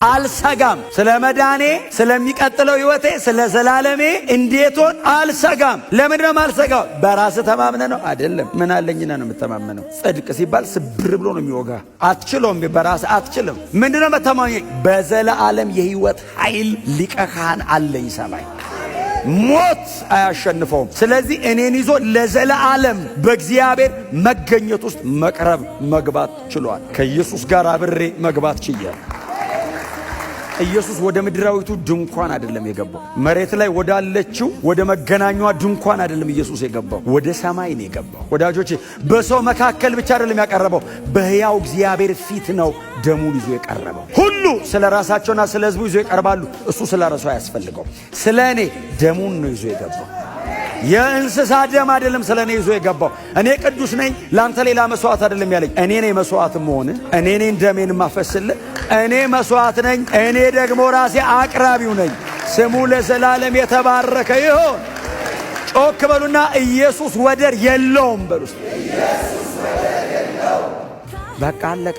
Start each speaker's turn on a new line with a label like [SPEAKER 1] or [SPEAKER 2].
[SPEAKER 1] አልሰጋም። ስለ መዳኔ፣ ስለሚቀጥለው ሕይወቴ፣ ስለ ዘላለሜ እንዴት ሆን አልሰጋም። ለምንድን ነው የማልሰጋው? በራስህ ተማምነ ነው አይደለም። ምን አለኝና ነው የምተማመነው? ጽድቅ ሲባል ስብር ብሎ ነው የሚወጋ። አትችለውም፣ በራስህ አትችልም። ምንድን ነው መተማመኝ? በዘለዓለም የሕይወት ኃይል ሊቀ ካህን አለኝ ሰማይ ሞት አያሸንፈውም። ስለዚህ እኔን ይዞ ለዘለዓለም በእግዚአብሔር መገኘት ውስጥ መቅረብ መግባት ችሏል። ከኢየሱስ ጋር አብሬ መግባት ችያለሁ። ኢየሱስ ወደ ምድራዊቱ ድንኳን አይደለም የገባው። መሬት ላይ ወዳለችው ወደ መገናኛዋ ድንኳን አይደለም ኢየሱስ የገባው፣ ወደ ሰማይ ነው የገባው። ወዳጆቼ፣ በሰው መካከል ብቻ አይደለም ያቀረበው፣ በሕያው እግዚአብሔር ፊት ነው ደሙን ይዞ የቀረበው። ሁሉ ስለ ራሳቸውና ስለ ሕዝቡ ይዞ ይቀርባሉ። እሱ ስለ ራሱ አያስፈልገው። ስለ እኔ ደሙን ነው ይዞ የገባው። የእንስሳ ደም አይደለም ስለ እኔ ይዞ የገባው። እኔ ቅዱስ ነኝ፣ ለአንተ ሌላ መስዋዕት አይደለም ያለኝ። እኔ ነኝ መስዋዕት መሆን፣ እኔ ነኝ ደሜን ማፈስልህ፣ እኔ መስዋዕት ነኝ፣ እኔ ደግሞ ራሴ አቅራቢው ነኝ። ስሙ ለዘላለም የተባረከ ይሁን። ጮክ በሉና ኢየሱስ ወደር የለውም በሉ። በቃ አለቀ።